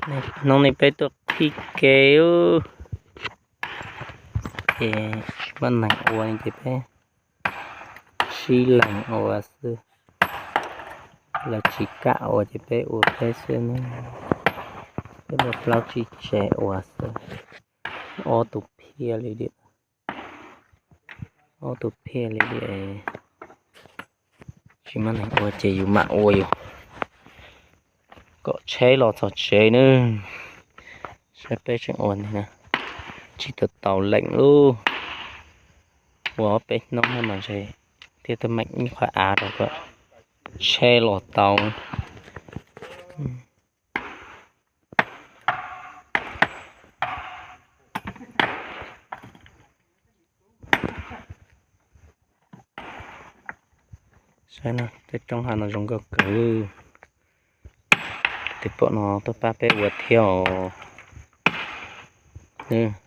Hnub no peb tuaj qhib kev, ces tsis muaj neeg ua ces peb sib leeg ua xwb. Lawv tsis kam ua ces peb ua peb xwb ne. Peb muaj plaub tsib tsev ua xwb. Ob tug phiaj li tiag, ob tug phiaj li tiag. Tsis muaj neeg ua ces yus mam ua yus kom tsheb los txog tsev nawb. Saib peb tseem ua ntawm no tsis tau tau leem lub, ua ob peb hnub no mas ntshe thiaj tuaj meem ib qho av rau kom tsheb los tau. Saib tej roob hav no zoo nkauj kawg. Tus pom no tuaj pab peb ua thiab os.